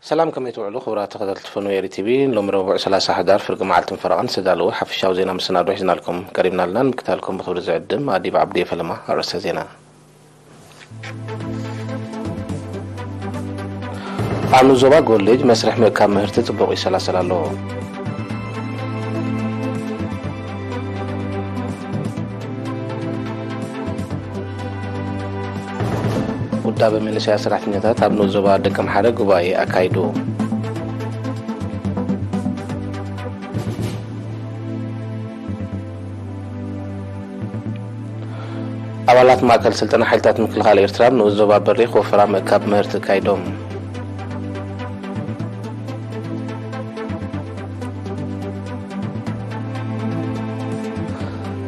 ሰላም፣ ከመይ ትውዕሉ ክቡራት ተኸታተልቲ ፈነወ ኤሪ ቲቪ? ሎሚ ረቡዕ ሰላሳ ሕዳር ፍርቂ መዓልትን ፈረቓን ዝተዳለወ ሓፈሻዊ ዜና መሰናዶ ሒዝናልኩም ቀሪብና ኣለና። ንምክታልኩም ብኽብሪ ዝዕድም ኣዲብ ዓብዲ ፈለማ። ኣርእስተ ዜና። ኣብ ንኡስ ዞባ ጎልጅ መስርሕ ምእካብ ምህርቲ ጽቡቕ ይሰላሰል ኣሎ። ውዳበ መንእሰያት ሰራሕተኛታት ኣብ ንኡስ ዞባ ደቀምሓረ ጉባኤ ኣካይዱ። ኣባላት ማእከል ስልጠና ሓይልታት ምክልኻል ኤርትራ ኣብ ንኡስ ዞባ በሪኽ ወፈራ ምእካብ ምህርቲ ኣካይዶም።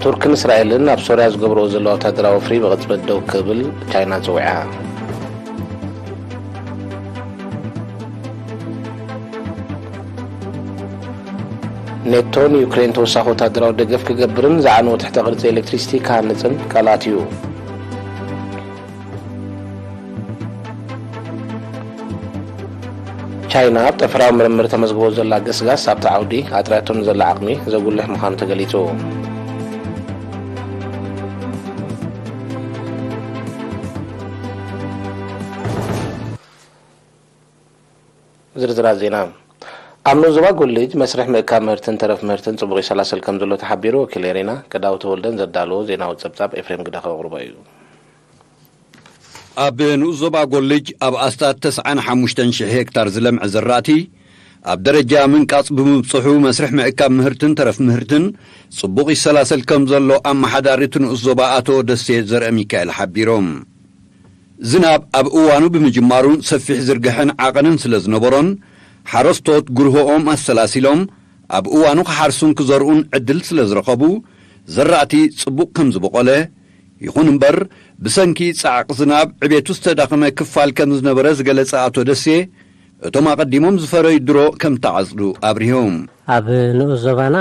ቱርክን እስራኤልን ኣብ ሶርያ ዝገብርኦ ዘለዋ ወታደራዊ ወፍሪ ብቕጽበት ደው ክብል ቻይና ጸዊዓ። ኔቶ ንዩክሬን ተወሳኺ ወታደራዊ ደገፍ ክገብርን ዝዓነወ ትሕተ ቅርጺ ኤሌክትሪሲቲ ክሃንጽን ቃል ኣትዩ። ቻይና ኣብ ጠፈራዊ ምርምር ተመዝግቦ ዘላ ገስጋስ ኣብቲ ዓውዲ ኣጥርያቶ ንዘላ ዓቕሚ ዘጉልሕ ምዃኑ ተገሊጹ። ዝርዝራት ዜና። ኣብ ንኡስ ዞባ ጎልጅ መስርሕ ምእካብ ምህርትን ተረፍ ምህርትን ጽቡቕ ይሰላሰል ከም ዘሎ ተሓቢሩ። ወኪል ኤሬና ቀዳው ተወልደን ዘዳለዎ ዜናዊ ጸብጻብ ኤፍሬም ግደ ከቕርቦ እዩ። ኣብ ንኡስ ዞባ ጎልጅ ኣብ ኣስታት ተስዓን ሓሙሽተን ሽሕ ሄክታር ዝለምዐ ዘራእቲ ኣብ ደረጃ ምንቃጽ ብምብጽሑ መስርሕ ምእካብ ምህርትን ተረፍ ምህርትን ጽቡቕ ይሰላሰል ከም ዘሎ ኣመሓዳሪ እቲ ንኡስ ዞባ ኣቶ ደሴ ዘርአ ሚካኤል ሓቢሮም። ዝናብ ኣብ እዋኑ ብምጅማሩን ሰፊሕ ዝርግሐን ዓቐንን ስለ ዝነበሮን፣ ሓረስቶት ጉርሆኦም ኣሰላሲሎም ኣብ እዋኑ ክሓርሱን ክዘርኡን ዕድል ስለ ዝረኸቡ፣ ዘራእቲ ጽቡቕ ከም ዝበቖለ፣ ይኹን እምበር፣ ብሰንኪ ጻዕቂ ዝናብ ዕቤቱ ዝተዳኸመ ክፋል ከም ዝነበረ ዝገለጸ ኣቶ ደሴ፣ እቶም ኣቐዲሞም ዝፈረዩ ድሮ ከም ተዓጽዱ ኣብሪሆም። ኣብ ንኡስ ዞባና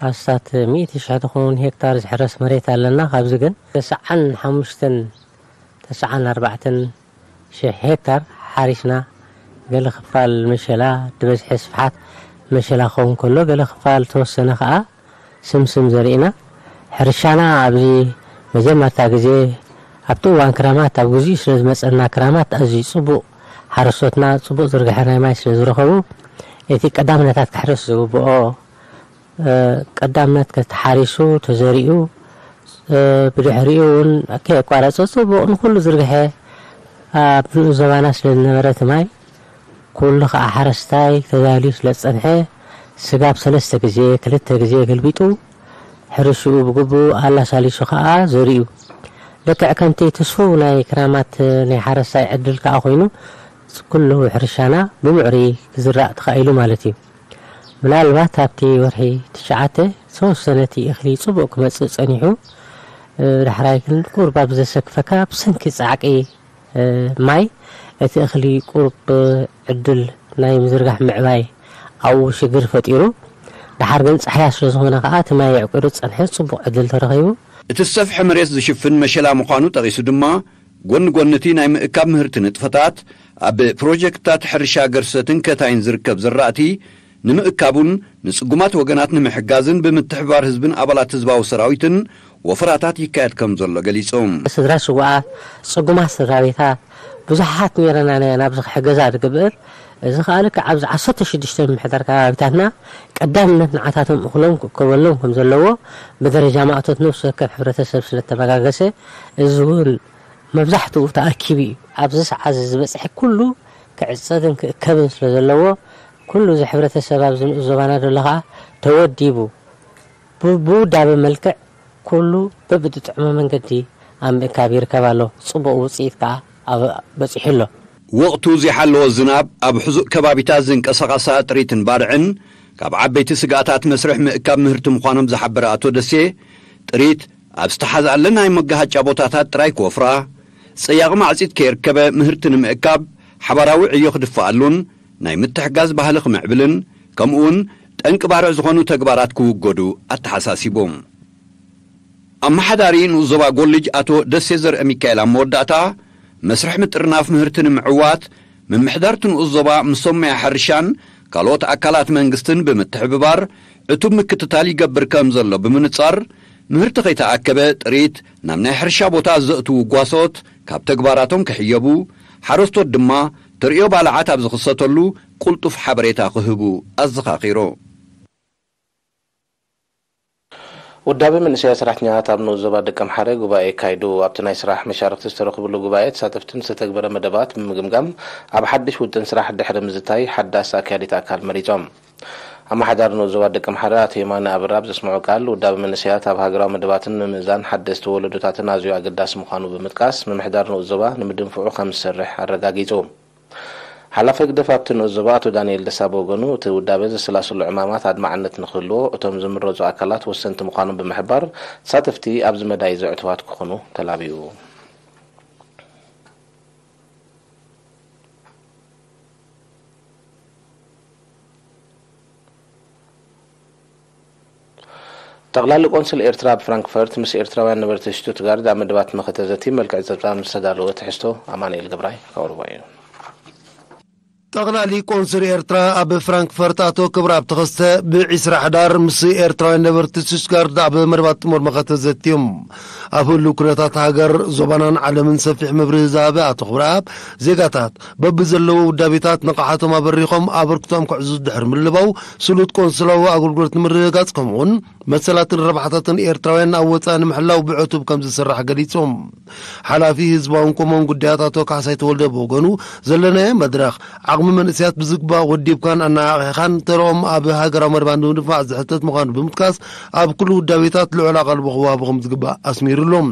ኣስታት ሚእቲ ሽሕ ዝኸውን ሄክታር ዝሕረስ መሬት ኣለና። ካብዚ ግን ተስዓን ሓሙሽተን፣ ተስዓን ኣርባዕተን ሽሕ ሄክታር ሓሪስና። ገለ ክፋል መሸላ፣ ብበዝሒ ስፍሓት መሸላ ክኸውን ከሎ፣ ገለ ክፋል ተወሰነ ከኣ ስምስም ዘሪእና። ሕርሻና ኣብዚ መጀመርታ ግዜ ኣብቲ እዋን ክራማት፣ ኣብ ግዚኡ ስለ ዝመጸና ክራማት፣ ኣዝዩ ጽቡቕ፣ ሓረስቶትና ጽቡቕ ዝርግሐ ናይ ማይ ስለ ዝረኸቡ፣ እቲ ቀዳምነታት ክሕረስ ዝግብኦ፣ እ፣ ቀዳምነት ተሓሪሱ፣ ተዘሪኡ፣ እ፣ ብድሕሪኡ እውን ከየቋረጸ ጽቡቕ ንኹሉ ዝርግሐ ኣብ ንኡስ ዞባና ስለ ዝነበረ፣ እቲ ማይ ኩሉ ኸኣ ሓረስታይ ተዳልዩ ስለ ዝጸንሐ፣ ስጋብ ሰለስተ ግዜ፣ ክልተ ግዜ ገልቢጡ፣ ሕርሽኡ ብግቡእ ኣላሳሊሱ ኸኣ ዘሪኡ። ልክዕ ከምቲ ትስፉው ናይ ክራማት ናይ ሓረስታይ ዕድል ከኣ ኮይኑ፣ ኩሉ ሕርሻና ብምዕሩይ ክዝራእ ተኻኢሉ ማለት እዩ። ምናልባት ኣብቲ ወርሒ ትሽዓተ ዝተወሰነ እቲ እኽሊ ጽቡቕ ክመጽእ ጸኒሑ፣ እ፣ ዳሕራይ ግን ቁሩብ ኣብ ዘሰክፈካ ብሰንኪ ጻዕቂ፣ እ፣ ማይ እቲ እኽሊ ቁሩብ፣ እ፣ ዕድል ናይ ምዝርጋሕ ምዕባይ ኣብኡ ሽግር ፈጢሩ። ደሓር ግን ጻሕያ ስለ ዝኾነ ከኣ እቲ ማይ የዕቂሩ ዝጸንሐ ጽቡቕ ዕድል ተረኺቡ። እቲ ዝሰፍሐ መሬት ዝሽፍን መሸላ ምዃኑ ጠቒሱ ድማ፣ ጎኒ ጎኒ እቲ ናይ ምእካብ ምህርቲ ንጥፈታት፣ ኣብ ፕሮጀክትታት ሕርሻ ገርሰትን ከታይን ዝርከብ ዘራእቲ ንምእካቡን ንጽጉማት ወገናት ንምሕጋዝን ብምትሕብባር ህዝብን ኣባላት ህዝባዊ ሰራዊትን ወፈራታት ይካየድ ከም ዘሎ ገሊጾም። ስድራ ስዉኣት፣ ጽጉማት ስድራ ቤታት ብዙሓት ነይረና ኢና ናብዚ ክሕገዛ ዝግብር። እዚ ከኣ ልክዕ ኣብዚ ዓሰርተ ሽዱሽተ ምምሕዳር ከባቢታትና ቀዳምነት ንዓታቶም እኽሎም ክእከበሎም ከም ዘለዎ ብደረጃ ማእቶት ነፍሲ ወከፍ ሕብረተሰብ ስለ እተመጋገሰ፣ እዚ እውን መብዛሕትኡ ተኣኪቡ እዩ። ኣብዚ ሰዓት እዚ ዝበጽሐ ኩሉ ክዕጸድን ክእከብን ስለ ዘለዎ፣ ኩሉ እዚ ሕብረተሰብ ኣብዚ ንኡስ ዞባና ዘሎ ከኣ ተወዲቡ፣ ብ-፣ ብውዳበ መልክዕ ኩሉ በብዝጥዕሞ መንገዲ ኣብ ምእካብ ይርከብ ኣሎ። ጽቡቕ ውጽኢት ከኣ ኣብ-፣ በጺሑ ኣሎ። ወቕቱ ዘይሓለወ ዝናብ ኣብ ሕዙእ ከባቢታት ዝንቀሳቐሳ ጥሪትን ባርዕን ካብ ዓበይቲ ስግኣታት መስርሕ ምእካብ ምህርቲ ምዃኖም ዝሓበረ ኣቶ ደሴ፣ ጥሪት ኣብ ዝተሓዝኣለን ናይ መጋሃጫ ቦታታት ጥራይ ክወፍራ፣ ጸያቒ ማዕጺድ ከየርከበ ምህርቲ ንምእካብ ሓባራዊ ዕዮ ክድፍኣሉን ናይ ምትሕጋዝ ባህሊ ክምዕብልን፣ ከምኡውን ጠንቂ ባርዕ ዝኾኑ ተግባራት ክውገዱ ኣተሓሳሲቦም። ኣመሓዳሪ ንኡስ ዞባ ጎልጅ ኣቶ ደሴ ዘርአ ሚካኤል ኣብ መወዳእታ፣ መስርሕ ምጥርናፍ ምህርቲ ንምዕዋት ምምሕዳር እቲ ንኡስ ዞባ ምስ ሶማያ ሕርሻን ካልኦት ኣካላት መንግስትን ብምትሕብባር ዕቱብ ምክትታል ይገብር ከም ዘሎ ብምንጻር፣ ምህርቲ ከይተኣከበ ጥሪት ናብ ናይ ሕርሻ ቦታ ዘእትዉ ጓሶት ካብ ተግባራቶም ክሕየቡ፣ ሓረስቶት ድማ ተርእዮ ባልዓት ኣብ ዝኽሰተሉ ቅልጡፍ ሓበሬታ ክህቡ ኣዘኻኺሩ። ውዳበ መንእሰያት ሰራሕተኛታት ኣብ ንኡስ ዞባ ደቀምሓረ ጉባኤ ኣካይዱ። ኣብቲ ናይ ስራሕ መሻርኽቲ ዝተረኽብሉ ጉባኤ፣ ተሳተፍቲ ንዝተተግበረ መደባት ብምግምጋም፣ ኣብ ሓድሽ ውጥን ስራሕ ድሕሪ ምዝታይ፣ ሓዳስ ኣካያዲት ኣካል መሪጾም። ኣመሓዳሪ ንኡስ ዞባ ደቀምሓረ ኣቶ የማነ ኣብራ ኣብ ዘስምዖ ቃል፣ ውዳበ መንእሰያት ኣብ ሃገራዊ መደባትን ምምእዛን ሓደስቲ ወለዶታትን ኣዝዩ ኣገዳሲ ምዃኑ ብምጥቃስ፣ ምምሕዳር ንኡስ ዞባ ንምድንፍዑ ከም ዝሰርሕ ኣረጋጊጹ። ሓላፊ ህግደፍ ኣብቲ ንኡስ ዞባ ኣቶ ዳንኤል ደሳ ብወገኑ፣ እቲ ውዳበ ዘሰላስሎ ዕማማት ኣድማዕነት ንክህልዎ እቶም ዝምረጹ ኣካላት ወሰንቲ ምዃኖም ብምሕባር፣ ተሳተፍቲ ኣብዚ መዳይ ዘዕቱባት ክኾኑ ተላብዩ። ጠቕላሊ ቆንስል ኤርትራ ኣብ ፍራንክፈርት ምስ ኤርትራውያን ነበርቲ ሽቱትጋርድ ኣብ መደባት መኸተ ዘቲ መልክዕ ጸብጻብ ምስ ተዳለወ ትሕዝቶ ኣማኑኤል ገብራይ ከቕርቦ እዩ። ጠቕላሊ ቆንስል ኤርትራ ኣብ ፍራንክፈርት ኣቶ ክብረኣብ ተኸስተ ብዒስራ ሕዳር ምስ ኤርትራውያን ነበርቲ ሽቱትጋርድ ኣብ መደባት ጥሙር መኸተ ዘትዮም። ኣብ ህሉው ኩነታት ሃገር፣ ዞባናን ዓለምን ሰፊሕ መብርሂ ዝሃበ ኣቶ ክብረኣብ፣ ዜጋታት በብዘለዎ ውዳቤታት ንቕሓቶም ኣበሪኾም ኣበርክቶም ክዕዝዙ ድሕሪ ምልባው፣ ስሉጥ ቆንስላዊ ኣገልግሎት ንምርግጋጽ ከምኡውን መሰላትን ረብሓታትን ኤርትራውያን ኣብ ወጻኢ ንምሕላው ብዕቱብ ከም ዝስራሕ ገሊጾም። ሓላፊ ህዝባውን ኮሞን ጉዳያት ኣቶ ካሕሳይ ተወልደ ብወገኑ፣ ዘለናዮ መድረኽ ዓቕሚ መንእሰያት ብዝግባእ ወዲብካን ኣነቓቒሕካን ተረኦም ኣብ ሃገራዊ መርባን ንምድንፋዕ ዝሕተት ምዃኑ ብምጥቃስ፣ ኣብ ኩሉ ውዳቤታት ልዑል ኣቓልቦ ክወሃቦ ከም ዝግባእ ኣስሚሩሎም።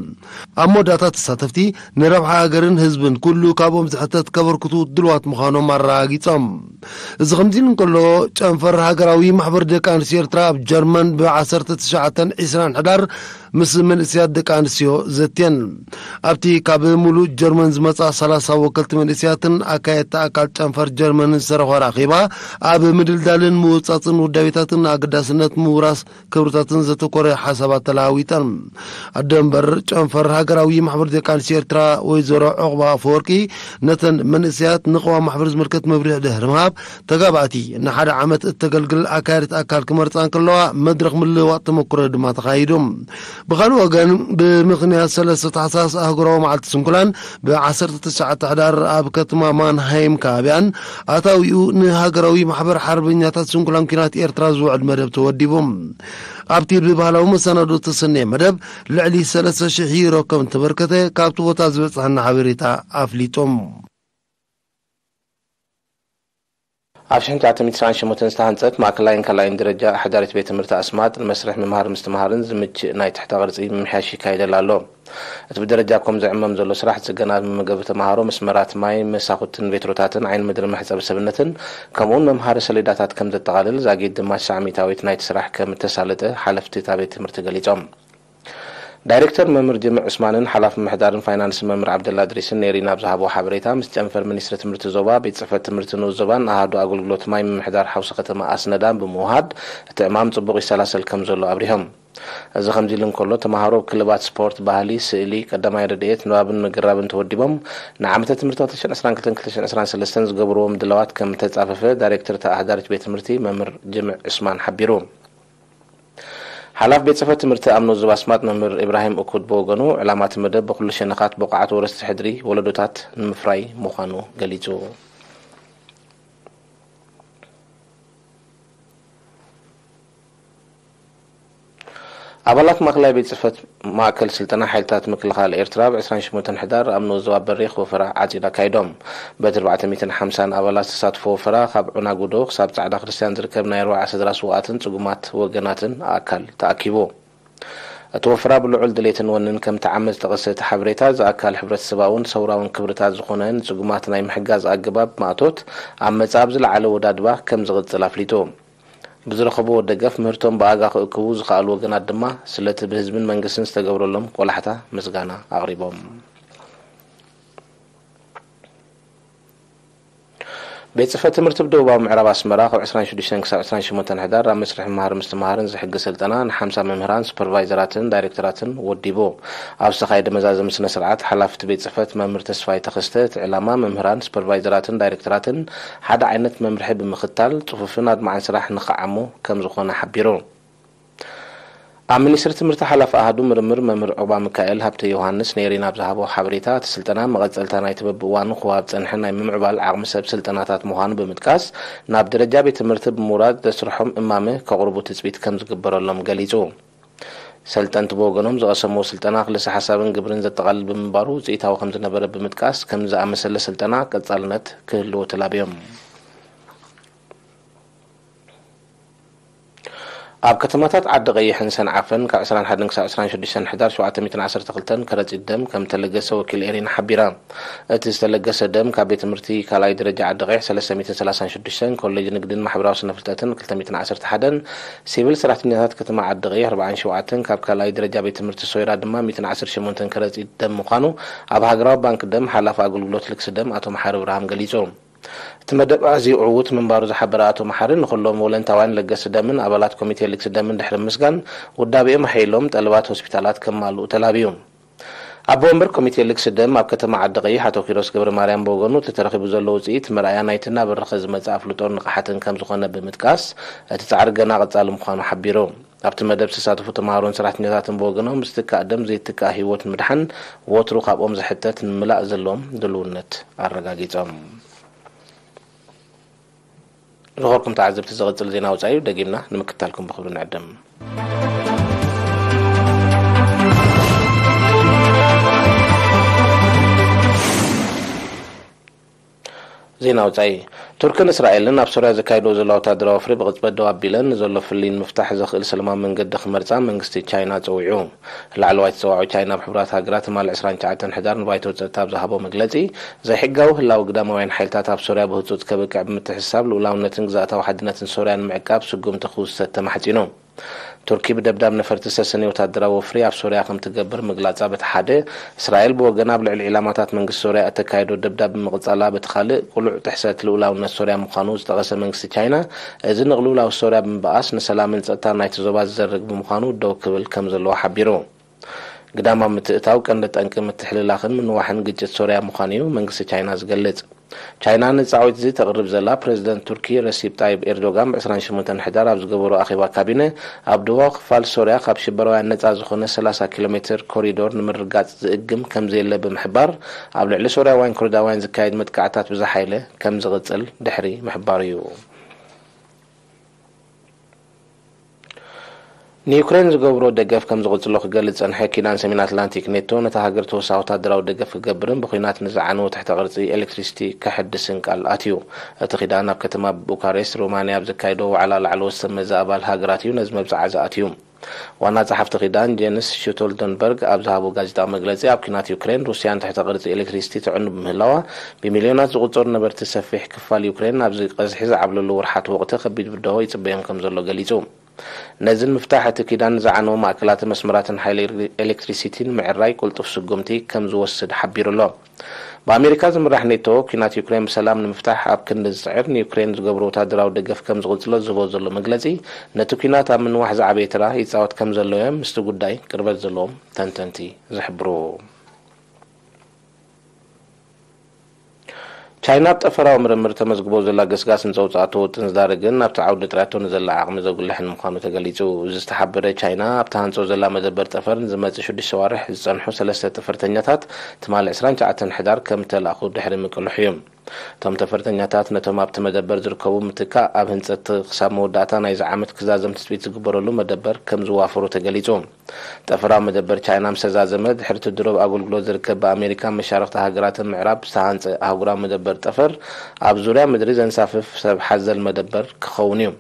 ኣብ መወዳእታ ተሳተፍቲ ንረብሓ ሃገርን ህዝብን ኩሉ ካብኦም ዝሕተት ከበርክቱ ድልዋት ምዃኖም ኣረጋጊጾም። እዚ ከምዚ ኢሉ እንከሎ፣ ጨንፈር ሃገራዊ ማሕበር ደቂ ኣንስትዮ ኤርትራ ኣብ ጀርመን ብ ዓሰርተ ትሽዓተን ዕስራን ሕዳር ምስ መንእሰያት ደቂ ኣንስትዮ ዘትየን። ኣብቲ ካብ ሙሉእ ጀርመን ዝመጻ ሰላሳ ወከልቲ መንእሰያትን ኣካየድቲ ኣካል ጨንፈር ጀርመንን ዝተረኽበ ኣኼባ፣ ኣብ ምድልዳልን ምውጻጽን ውዳቤታትን ኣገዳስነት ምውራስ ክብርታትን ዘተኮረ ሓሳባት ተለዋዊጠን። ኣደ እምበር ጨንፈር ሃገራዊ ማሕበር ደቂ ኣንስትዮ ኤርትራ ወይዘሮ ዑቕባ ኣፈወርቂ፣ ነተን መንእሰያት ንቅዋም ማሕበር ዝምልከት መብርሂ ድሕሪ ምሃብ፣ ተጋባእቲ ንሓደ ዓመት እተገልግል ኣካያዲት ኣካል ክመርጻ እንከለዋ፣ መድረኽ ምልውዋጥ ተመኩሮ ድማ ተኻይዱ። ብኻልእ ወገን፣ ብምኽንያት ሰለስተ ታሕሳስ ኣህጉራዊ መዓልቲ ስንኩላን፣ ብ ዓሰርተ ትሽዓተ ሕዳር ኣብ ከተማ ማንሃይም ከባቢኣን ኣታዊኡ ንሃገራዊ ማሕበር ሓርበኛታት ስንኩላን ኲናት ኤርትራ ዝውዕል መደብ ተወዲቡ። ኣብቲ ብባህላዊ መሰናዶ ዝተሰነየ መደብ ልዕሊ ሰለስተ ሽሕ ዩሮ ከም እተበርከተ ካብቲ ቦታ ዝበጽሐና ሓበሬታ ኣፍሊጡ። ኣብ ሽሕን ትሽዓተ ሚእትን ሰብዓን ሸሞንተን ዝተሃንጸት ማእከላይን ካልኣይን ደረጃ ኣሕዳሪት ቤት ትምህርቲ ኣስማጥ ንመስርሕ ምምሃር ምስትምሃርን ዝምችእ ናይ ትሕተ ቅርጺ ምምሕያሽ ይካየደላ ኣሎ። እቲ ብደረጃ ኮም ዝዕመም ዘሎ ስራሕ ጽገና መመገቢ ተምሃሮ፣ መስመራት ማይ፣ መሳኹትን ቬትሮታትን ዓይኒ ምድሪ መሕጸቢ ሰብነትን ከምኡውን መምሃሪ ሰሌዳታት ከም ዘጠቓልል ዛጊድ ድማ ትሽዓ ሚእታዊት ናይቲ ስራሕ ከም እተሳለጠ ሓለፍቲ እታ ቤት ትምህርቲ ገሊጾም። ዳይሬክተር መምህር ጅምዕ ዑስማንን ሓላፊ ምምሕዳርን ፋይናንስን መምህር ዓብደላ እድሪስን ኔሪና ኣብ ዝሃብዎ ሓበሬታ፣ ምስ ጨንፈር ሚኒስትሪ ትምህርቲ ዞባ፣ ቤት ጽሕፈት ትምህርቲ ንኡስ ዞባን ኣሃዱ ኣገልግሎት ማይ ምምሕዳር ሓውሲ ከተማ ኣስነዳን ብምውሃድ እቲ ዕማም ጽቡቕ ይሰላሰል ከም ዘሎ ኣብሪሆም። እዚ ከምዚ ኢሉ እንከሎ፣ ተምሃሮ ክለባት ስፖርት፣ ባህሊ፣ ስእሊ፣ ቀዳማይ ረድኤት፣ ንባብን ምግራብን ተወዲቦም ንዓመተ ትምህርቲ ክልተ ሽሕን ዕስራን ክልተን ክልተ ሽሕን ዕስራን ሰለስተን ዝገብርዎ ምድላዋት ከም እተጻፈፈ ዳይሬክተር እታ ኣሕዳሪት ቤት ትምህርቲ መምህር ጅምዕ ዑስማን ሓቢሩ። ሓላፊ ቤት ጽሕፈት ትምህርቲ ኣብ ንኡስ ዞባ ኣስማጥ መምህር ኢብራሂም እኩድ ብወገኑ፣ ዕላማ እቲ መደብ ብኹሉ ሸነኻት ብቑዓት ወረስቲ ሕድሪ ወለዶታት ንምፍራይ ምዃኑ ገሊጹ። ኣባላት ማእከላይ ቤት ጽሕፈት ማእከል ስልጠና ሓይልታት ምክልኻል ኤርትራ፣ ብ ዕስራን ሸሞንተን ሕዳር ኣብ ንኡስ ዞባ በሪኽ ወፈራ ዓጺድ ኣካይዶም። በቲ ኣርባዕተ ሚእትን ሓምሳን ኣባላት ዝተሳትፎ ወፈራ፣ ካብ ዑናጉዶ ክሳብ ጻዕዳ ክርስትያን ዝርከብ ናይ ኣርብዓ ስድራ ስውኣትን ጽጉማት ወገናትን ኣካል ተኣኪቡ። እቲ ወፈራ ብልዑል ድሌትን ወንን ከም ተዓመ ዝጠቐሰ እቲ ሓበሬታ፣ እዚ ኣካል ሕብረተሰባውን ሰውራውን ክብርታት ዝኾነ ንጽጉማት ናይ ምሕጋዝ ኣገባብ ማእቶት ኣብ መጻኢ ኣብ ዝለዓለ ወዳድባ ከም ዝቕጽል ኣፍሊጡ። ብዝረኸብዎ ደገፍ ምህርቶም ብኣጋ ክእክቡ ዝኸኣሉ ወገናት ድማ ስለቲ ብህዝብን መንግስትን ዝተገብረሎም ቆላሕታ ምስጋና ኣቕሪቦም። ቤት ጽሕፈት ትምህርቲ ብደቡባዊ ምዕራብ ኣስመራ ካብ ዕስራን ሽዱሽተን ክሳብ ዕስራን ሸሞንተን ሕዳር ኣብ መስርሕ ምምሃር ምስትምሃርን ዝሕግዝ ስልጠና ንሓምሳ መምህራን፣ ሱፐርቫይዘራትን ዳይሬክተራትን ወዲቡ። ኣብ ዝተኻየደ መዛዘሚ ስነ ስርዓት፣ ሓላፊ እቲ ቤት ጽሕፈት መምህር ተስፋይ ተኸስተ፣ እቲ ዕላማ መምህራን፣ ሱፐርቫይዘራትን ዳይሬክተራትን ሓደ ዓይነት መምርሒ ብምኽታል ጽፉፍን ኣድማዕን ስራሕ ንኽዓሙ ከም ዝኾነ ሓቢሩ። ኣብ ሚኒስትሪ ትምህርቲ ሓላፊ ኣሃዱ ምርምር መምህር ዑቕባ ሚካኤል ሃብተ ዮሃንስ ንኤሪና ኣብ ዝሃቦ ሓበሬታ፣ እቲ ስልጠና መቐጸልታ ናይቲ በብእዋኑ ክወሃብ ዝጸንሐ ናይ ምምዕባል ዓቕሚ ሰብ ስልጠናታት ምዃኑ ብምጥቃስ፣ ናብ ደረጃ ቤት ትምህርቲ ብምውራድ ዘስርሖም እማመ ከቕርቡ ትጽቢት ከም ዝግበረሎም ገሊጹ። ሰልጠንቲ ብወገኖም ዝቐሰምዎ ስልጠና ክልሰ ሓሳብን ግብርን ዘጠቓልል ብምንባሩ ውጽኢታዊ ከም ዝነበረ ብምጥቃስ፣ ከምዚ ዝኣመሰለ ስልጠና ቀጻልነት ክህልዎ ተላብዮም። ኣብ ከተማታት ዓዲ ቀይሕን ሰንዓፈን ካብ ዕስራን ሓደን ክሳብ ዕስራን ሽዱሽተን ሕዳር ሸውዓተ ሚእትን ዓሰርተ ክልተን ከረጺት ደም ከም ተለገሰ ወኪል ኤሪና ሓቢራ። እቲ ዝተለገሰ ደም ካብ ቤት ትምህርቲ ካልኣይ ደረጃ ዓዲ ቀይሕ ሰለስተ ሚእትን ሰላሳን ሽዱሽተን፣ ኮሌጅ ንግድን ማሕበራዊ ስነ ፍልጠትን ክልተ ሚእትን ዓሰርተ ሓደን፣ ሲቪል ሰራሕተኛታት ከተማ ዓዲ ቀይሕ ኣርባዓን ሸውዓተን፣ ካብ ካልኣይ ደረጃ ቤት ትምህርቲ ሶይራ ድማ ሚእትን ዓሰርተ ሸሞንተን ከረጺት ደም ምዃኑ ኣብ ሃገራዊ ባንክ ደም ሓላፊ ኣገልግሎት ልግሲ ደም ኣቶ መሓሪ ብርሃም ገሊጹ። እቲ መደብ ኣዝዩ ዕዉት ምንባሩ ዝሓበረ ኣቶ መሓሪ፣ ንኹሎም ወለንታውያን ለገስቲ ደምን ኣባላት ኮሚቴ ልግሲ ደምን ድሕሪ ምስጋን፣ ውዳቤኦም ኣሐይሎም ጠለባት ሆስፒታላት ከማልኡ ተላብዩ። ኣቦ ወንበር ኮሚቴ ልግሲ ደም ኣብ ከተማ ዓዲ ቀይሕ ኣቶ ኪሮስ ገብረ ማርያም ብወገኑ፣ እቲ ተረኺቡ ዘሎ ውጽኢት መርኣያ ናይቲ እናበረኸ ዝመጽእ ኣፍልጦን ንቕሓትን ከም ዝኾነ ብምጥቃስ፣ እቲ ጻዕሪ ገና ቀጻሊ ምዃኑ ሓቢሩ። ኣብቲ መደብ ዝተሳተፉ ተምሃሮን ሰራሕተኛታትን ብወገኖም፣ ዝትካእ ደም ዘይትካእ ህይወት ንምድሓን ወትሩ ካብኦም ዝሕተት ንምላእ ዘለዎም ድልውነት ኣረጋጊጾም። ዝኸበርኩም ተዓዘብቲ፣ ዝቕጽል ዜና ወጻኢ እዩ። ደጊምና ንምክትታልኩም ብኽብሪ ንዕድም። ዜና ወጻኢ። ቱርክን እስራኤልን ኣብ ሶርያ ዘካይድዎ ዘለዋ ወታደራዊ ወፍሪ ብቕጽበት ደው ኣቢለን፣ ንዘሎ ፍልልይ ንምፍታሕ ዘኽእል ሰላማዊ መንገዲ ክመርጻ መንግስቲ ቻይና ጸዊዑ። ላዕለዋይ ተጸዋዒ ቻይና ኣብ ሕቡራት ሃገራት ትማሊ ዕስራን ትሽዓተን ሕዳር ንባይቶ ጸጥታ ኣብ ዝሃቦ መግለጺ፣ ዘይሕጋዊ ህላወ ግዳማውያን ሓይልታት ኣብ ሶርያ ብህጹጽ ከብቅዕ ብምትሕስሳብ፣ ልኡላውነትን ግዝኣታዊ ሓድነትን ሶርያ ንምዕቃብ ስጉምቲ ክውሰድ ተማሕጺኑ። ቱርኪ ብደብዳብ ነፈርቲ ዝተሰነየ ወታደራዊ ወፍሪ ኣብ ሶርያ ከም ትገብር ምግላጻ በቲ ሓደ፣ እስራኤል ብወገና ኣብ ልዕሊ ዒላማታት መንግስቲ ሶርያ እተካይዶ ደብዳብ ብምቕጻላ በቲ ካልእ፣ ቅሉዕ ጥሕሰት ልኡላውነት ሶርያ ምዃኑ ዝጠቐሰ መንግስቲ ቻይና፣ እዚ ንቕልውላው ሶርያ ብምብኣስ ንሰላምን ጸጥታን ናይቲ ዞባ ዝዘርግ ብምዃኑ ደው ክብል ከም ዘለዎ ሓቢሩ። ግዳማዊ ምትእታው ቀንዲ ጠንቂ ምትሕልላኽን ምንዋሕን ግጭት ሶርያ ምዃኑ እዩ መንግስቲ ቻይና ዝገልጽ። ቻይና ንጻዊት እዚ ተቕርብ ዘላ፣ ፕረዚደንት ቱርኪ ረሲፕ ጣይብ ኤርዶጋን ብ ዕስራን ሸሞንተን ሕዳር ኣብ ዝገበሮ ኣኼባ ካቢነ፣ ኣብ ደቡባዊ ክፋል ሶርያ ካብ ሽበራውያን ነጻ ዝኾነ ሰላሳ ኪሎ ሜትር ኮሪዶር ንምርጋጽ ዝእግም ከም ዘየለ ብምሕባር፣ ኣብ ልዕሊ ሶርያውያን ኩርዳውያን ዝካየድ መጥቃዕታት ብዝሓይለ ከም ዝቕጽል ድሕሪ ምሕባሩ እዩ። ንዩክሬን ዝገብሮ ደገፍ ከም ዝቕጽሎ ክገልጽ ጸንሐ ኪዳን ሰሜን ኣትላንቲክ ኔቶ፣ ነታ ሃገር ተወሳኺ ወታደራዊ ደገፍ ክገብርን ብኲናት ንዝዓነወ ትሕተ ቅርጺ ኤሌክትሪሲቲ ከሐድስን ቃል ኣትዩ። እቲ ኪዳን ኣብ ከተማ ቡካሬስት ሮማንያ ኣብ ዘካየዶ ዋዕላ ላዕለዎት ሰብ መዚ ኣባል ሃገራት እዩ ነዚ መብጽዓ ዝኣትዩ። ዋና ጸሓፍቲ ኪዳን ጄንስ ሽቶልተንበርግ ኣብ ዝሃቦ ጋዜጣዊ መግለጺ፣ ኣብ ኲናት ዩክሬን ሩስያን ትሕተ ቅርጺ ኤሌክትሪሲቲ ተዕኑ ብምህላዋ፣ ብሚልዮናት ዝቑጸሩ ነበርቲ ሰፊሕ ክፋል ዩክሬን ኣብዚ ቀዝሒ ዝዓብለሉ ወርሓት ወቕቲ ከቢድ ብድሆ ይጽበዮም ከም ዘሎ ገሊጹ። ነዚ ንምፍታሕ እቲ ኪዳን ዝዓነወ ማእከላትን መስመራትን ሓይሊ ኤሌክትሪሲቲ ንምዕራይ ቅልጡፍ ስጉምቲ ከም ዝወስድ ሓቢሩ ኣሎ። ብኣሜሪካ ዝምራሕ ኔቶ፣ ኲናት ዩክሬን ብሰላም ንምፍታሕ ኣብ ክንዲ ዝጽዕር፣ ንዩክሬን ዝገብሮ ወታደራዊ ደገፍ ከም ዝቕጽሎ ዝህቦ ዘሎ መግለጺ፣ ነቲ ኲናት ኣብ ምንዋሕ ዝዓበየ ተራ ይጻወት ከም ዘሎ እዮም ምስቲ ጉዳይ ቅርበት ዘለዎም ተንተንቲ ዝሕብሩ። ቻይና ኣብ ጠፈራዊ ምርምር ተመዝግቦ ዘላ ገስጋስ ንዘውጽኣቶ ውጥን ዝዳረግን ኣብቲ ዓውዲ ጥራያቶ ንዘላ ዓቕሚ ዘጉልሕን ምዃኑ ተገሊጹ። እዚ ዝተሓበረ፣ ቻይና ኣብ ትሃንጾ ዘላ መደበር ጠፈር ንዝመጽእ ሽዱሽተ ኣዋርሕ ዝጸንሑ ሰለስተ ጠፈርተኛታት ትማሊ ዕስራን ትሽዓተን ሕዳር ከም ተላእኹ ድሕሪ ምቅልሑ እዩ። እቶም ተፈርተኛታት ነቶም ኣብቲ መደበር ዝርከቡ ምትካእ፣ ኣብ ህንጸት ክሳብ መወዳእታ ናይዚ ዓመት ክዛዘም ትጽቢት ዝግበረሉ መደበር ከም ዝዋፈሩ ተገሊጹ። ጠፈራዊ መደበር ቻይና ምስ ተዛዘመ፣ ድሕሪ እቲ ድሮብ ኣገልግሎት ዝርከብ ብኣሜሪካን መሻርኽቲ ሃገራትን ምዕራብ ዝተሃንጸ ኣህጉራዊ መደበር ጠፈር፣ ኣብ ዙርያ ምድሪ ዘንሳፍፍ ሰብ ሓዘል መደበር ክኸውን እዩ።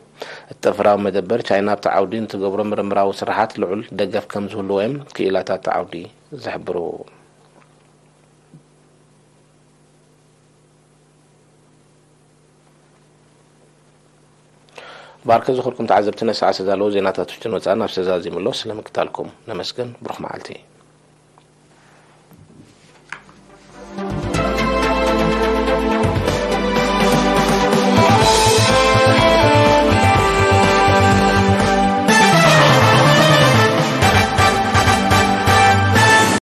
እቲ ጠፈራዊ መደበር፣ ቻይና ኣብቲ ዓውዲ ንትገብሮ ምርምራዊ ስራሓት ልዑል ደገፍ ከም ዝህልዎ እዮም ክኢላታት እቲ ዓውዲ ዝሕብሩ። ባርከ ዝኸድኩም ተዓዘብቲ፣ ነሰዓ ዝተዳለዉ ዜናታት ውሽጥን ወጻእን ኣብ ዝተዛዚሙ ኣሎ። ስለምክታልኩም ነመስግን። ብሩኽ መዓልቲ።